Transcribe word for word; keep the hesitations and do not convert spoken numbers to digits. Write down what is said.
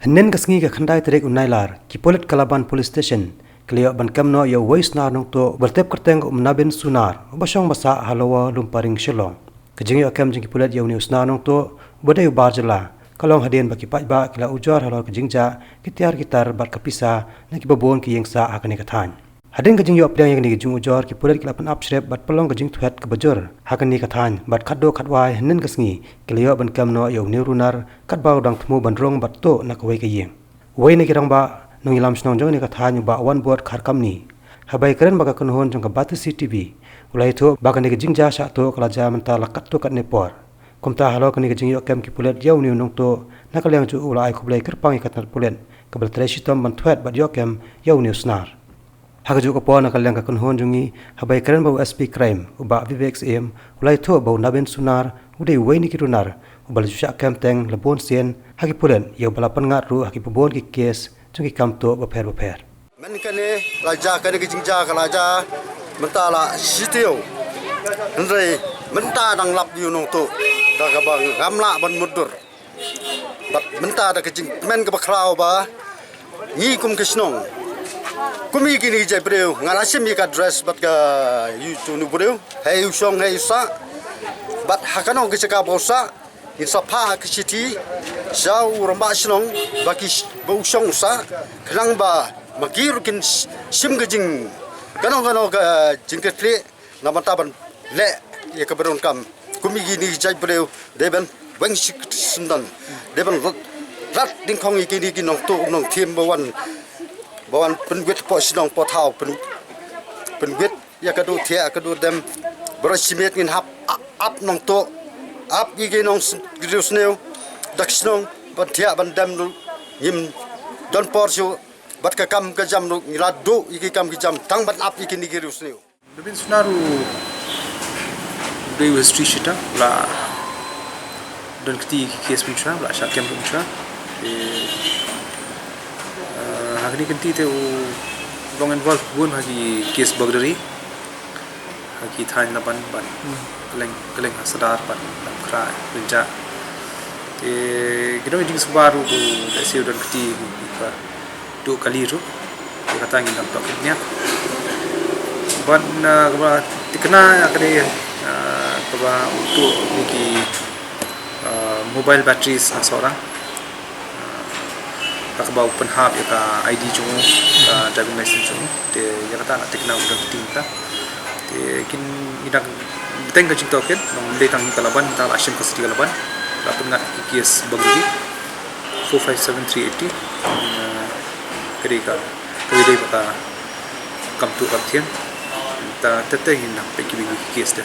Hynnin ka sngi ka khyndai tarik u Nailar, ki pulit Kalaban Police Station ki la ïoh ban kem noh ïa uwei u snar nongtuh ba la tip kyrteng u Nabin Sunar, uba shong ba sah ha Lower Lumparing, Shillong. Ka jingïoh kem jong ki pulit ïa une u snar nongtuh uba dei u bar jylla ka long hadien ba ki paidbah ki la ujor halor ka jingjia, ki tiar ki tar bad ka pisa na kiba bun ki ïing sah ha kane ka thaiñ. Hadien ka jingïoh pdiang ïa kane ka jingujor, ki pulit ki la pynap shrip bad pynlong ka jingthwet kaba jur ha kane ka thaiñ, bad khatduh khatwai hynnin ka sngi ki la ïoh ban kem noh ïa une u runar katba u dang thmu ban rung bad tuh na kawei ka ïing. Uwei na ki rangbah nongïalam shnong jong kane ka thaiñ, u Bah Wanbud Kharkamni, haba ïakren bad ka kynhun jong ka Batesi TV, u la ïathuh ba kane ka jingjia shah tuh ka la jia mynta la katto katne por. Kumta halor kane ka jingïoh kem ki pulit ïa une u nongtuh, na ka liang jong u la ai khublei kyrpang ïa ka tnat pulit kaba la trei shitom ban thwet bad ïoh kem ïa une u snar. Ha kajuh ka por, na ka liang ka kynhun jong ngi, haba ïakren bad u SP Crime, u Bah Vivek Syiem, u la ïathuh ba u Nabin Sunar u dei uwei na ki runar uba la ju shah kem teng la bun sien ha ki pulit, ïa uba la pynngat ruh ha kiba bun ki kes jong ki kam tuh bapher bapher. Mynta kane la jia, kane ka jingjia ka la jia mynta la shi taïew. Hynrei mynta dang lap ïa u nongtuh da kaba ngam lah ban mutdur. Bad mynta da ka jingkmen kaba khraw ba ngi kum ka shnong, kum ïa kine ki jait briew, nga la shim ïa ka address bad ka ïa u, jong une u briew, hei u shong hei u sah. Bad ha kano ka jaka ba u sah, ngin sa phah ka shithi sha u rangbah shnong ba ki sh-, ba u shong u sah, khnang ba ma ki ruh kin sh-, shim ka jing, kano kano ka jingkitkhlieh na bynta ban leh ïa kaba donkam. Kum ïa kine ki jait briew, dei ban weng shi-, shisyndon, dei ban rat, rat dyngkhong ïa kine ki nongtuh nongthim ba wan, ba wan pynwit hapoh shnong hapoh thaw, pyn-, pynwit ïa ka duh thiah ka duh dem. Baroh shi miet ngin hap ap, ap nongtuh, ap ïa ki nong s-, riewsniew da ka shnong, ban thiah ban dem ruh ngim don por shuh. Bad ka kam ka jam ruh ngi la duh ïa ki kam ki jam tang ban ap ïa kine ki riewsniew. Nabin Sunar u dei u history sheeter, la don kti ki case mynshwa, la shah kem mynshwa. Te, eh, ha kane ka kti te u long involved bun ha ki case burglary ha ki thaiñ Laban bad kylleng, kylleng ha Sadar bad Nongkhrah, Rynjah. Te ki don ki jingsngewbha ruh, lehse u don kti ki, ki, ka duh kali ruh. Te kata ngin dang tok kit nia. Bad, ah, kaba thikna ïa kane, ah, kaba u tuh ïa ki, ah, mobile batteries na Sohra. Ah, kaba u pynhap ïa ka I D jong u, ka driving license jong u. Te ïa kata nga thikna u don kti mynta. Te kin, ngi dang bteng ka jingtohkit, nang ym dei tang ka Laban, tang la shim custody ka Laban. La pynngat ki case burglary four five seven three eighty. Ka dei ka, ka dei ba ka kam tuh kam thiam. Te te ngin nang peit kiba ki case te.